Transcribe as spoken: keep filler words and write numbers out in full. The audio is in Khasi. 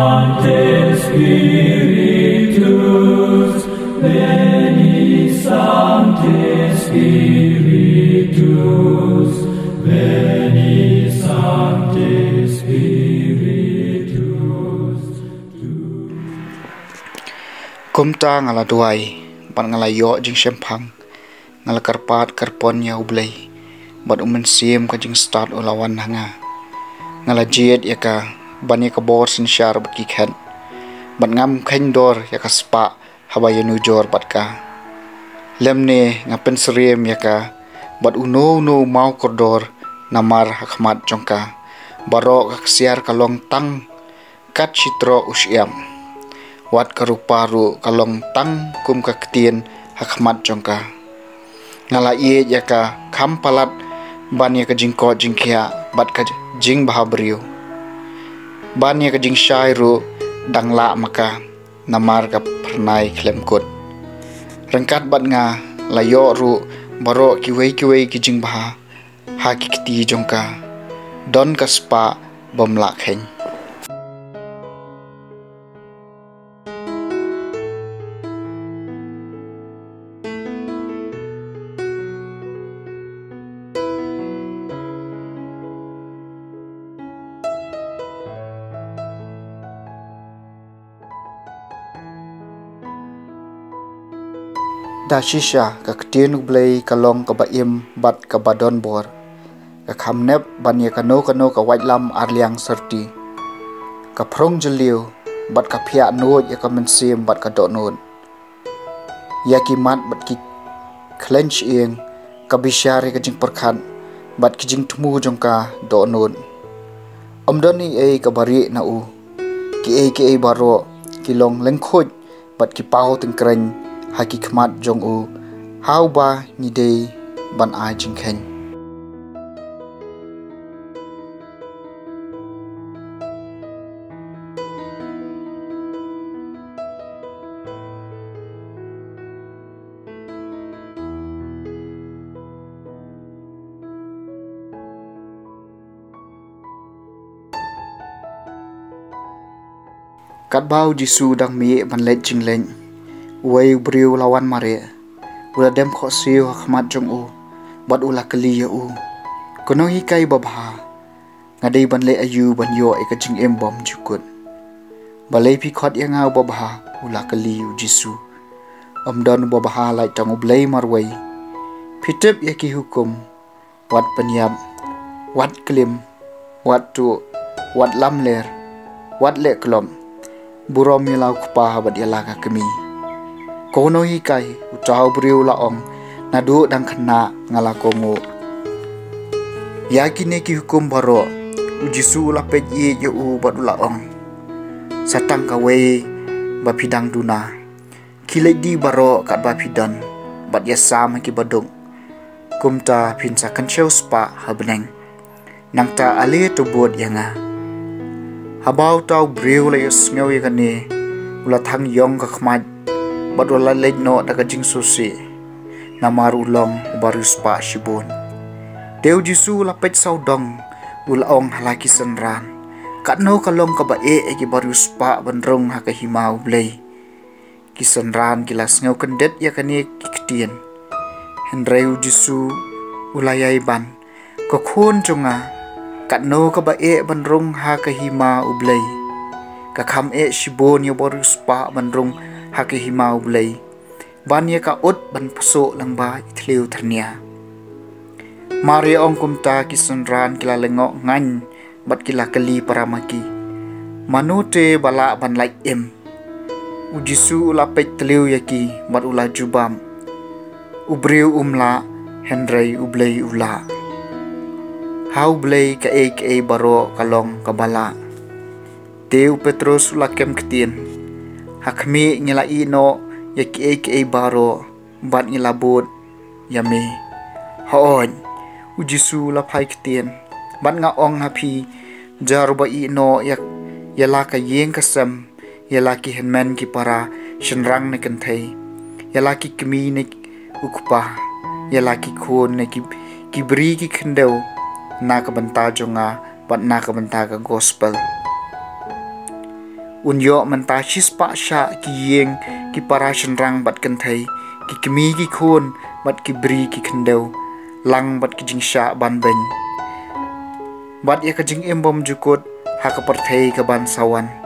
Sancte Spiritus, veni Sancte Spiritus, veni Sancte Spiritus. Kumta nga la duwai, bad nga la ïoh jingshemphang, nga la kyrpad kyrpon ïa U Blei, bad U Mynsiem ka jingstad u la wan ha nga. Nga la jied ïa ka, ban ïa ka bor synshar bad ki khet, bad ngam kheiñ dor ïa ka spah haba ïanujor bad ka. Lymne nga pynsyriem ïa ka bad uno uno u maw kordor namar ha khmat jong ka. Baroh ka ksiar ka long tang kat shi troh u shyiap. Wat ka rupa ruh ka long tang kum ka ktien ha khmat jong ka. Nga la ïeit ïa ka kham palat ban ïa ka jingkoit jingkhiah bad ka jingbha briew. Ban ïa ka jingshai ruh dang lah ma ka namar ka phyrnai khlem kut. Ryngkat bad nga la ïoh ruh baroh kiwei kiwei ki jingbha ha ki kti jong ka. Don ka spah bym lah kheiñ. Da shisha ka ktien U Blei ka long kaba im bad kaba don bor. Ka kham nep ban ïa kano kano ka waitlam arliang syrti. Ka phrong jylliew bad ka phiah nud ïa ka mynsiem bad ka dohnud. Ïa ki mat bad ki khleiñ shyieng ka bishar ïa ka jingpyrkhat bad ki jingthmu jong ka dohnud. Ym don ei ei kaba rieh na u. Kiei kiei baroh ki long lyngkhuid bad ki paw tyngkreiñ ha ki khmat jong u, ha uba ngi dei ban ai jingkheiñ. Katba u Jisu u dang mih ban leit jingleit, uwei u briew u la wan mareh. U la dem khohsiew ha khmat jong u, bad u la kylli ïa u, "Ko nonghikai babha, nga dei ban leh aïu ban ïoh ïa ka jingim bymjukut?" "Balei phi khot ïa nga u babha?" u la kylli u Jisu. "Ym don u babha lait tang U Blei marwei. Phi tip ïa ki hukum: wat pynïap, wat klim, wat tuh, wat lamler, wat leh klop. Burom ïa la u kpa bad ïa la ka kmie." "Ko nonghikai," uta u briew u la ong, "naduh dang khynnah nga la kohnguh ïa kine ki hukum baroh." U Jisu u la peit ïeit ïa u bad u la ong, "Sa tang kawei ba phi dang duna. Khie leit die baroh katba phi don, bad ïasam ha ki baduk. Kumta phin sa kynshew spah ha bneng. Nangta ale to bud ïa nga." Haba uta u briew u la ïohsngew ïa kane, u la thang ïong ka khmat, bad u la leit noh da ka jingsngewsih, namar u long u bariewspah shibun. Te u Jisu u la peit sawdong, u la ong ha la ki synran, "Katno ka long kaba eh ïa ki bariewspah ban rung ha ka hima U Blei!" Ki synran ki la sngew kyndit ïa kane ki ktien. Hynrei u Jisu u la ïai ban, "Ko khun jong nga, katno kaba eh ban rung ha ka hima U Blei! Ka kham eh shibun ïa u bariewspah ban rung ha ka hima U Blei, ban ïa ka ud ban pyrsuh lyngba i thliew thyrnia." Mar ïa ong kumta, ki synran ki la lyngngoh ngaiñ bad ki la kylli para ma ki, "Mano te ba lah ban lait im?" U Jisu u la peit tliw ïa ki bad u la jubab, "U briew um lah, hynrei U Blei u lah. Ha U Blei kaei kaei baroh ka long kaba lah." Te u Petros u la kem ktien, "Ha khmih ngi la ïeh noh ïa kiei kiei baroh, bad ngi la bud ïa me." "Hooid," u Jisu u la phai ktien, "bad nga ong ha phi, jar uba ïeh noh ïa, ïa la ka ïing ka sem, ïa la ki hynmen ki para, shynrang ne kynthei, ïa la ki kmie ne u kpa, ïa la ki khun ne ki, ki bri ki khyndew, na ka bynta jong nga bad na ka bynta ka gospel, Un ïoh mynta shispah shah ki ïing, ki para shynrang bad kynthei, ki kmie ki khun, bad ki briew ki khyndew, lang bad ki jingshah banbeiñ, bad ïa ka jingim bymjukut ha ka pyrthei kaban sa wan.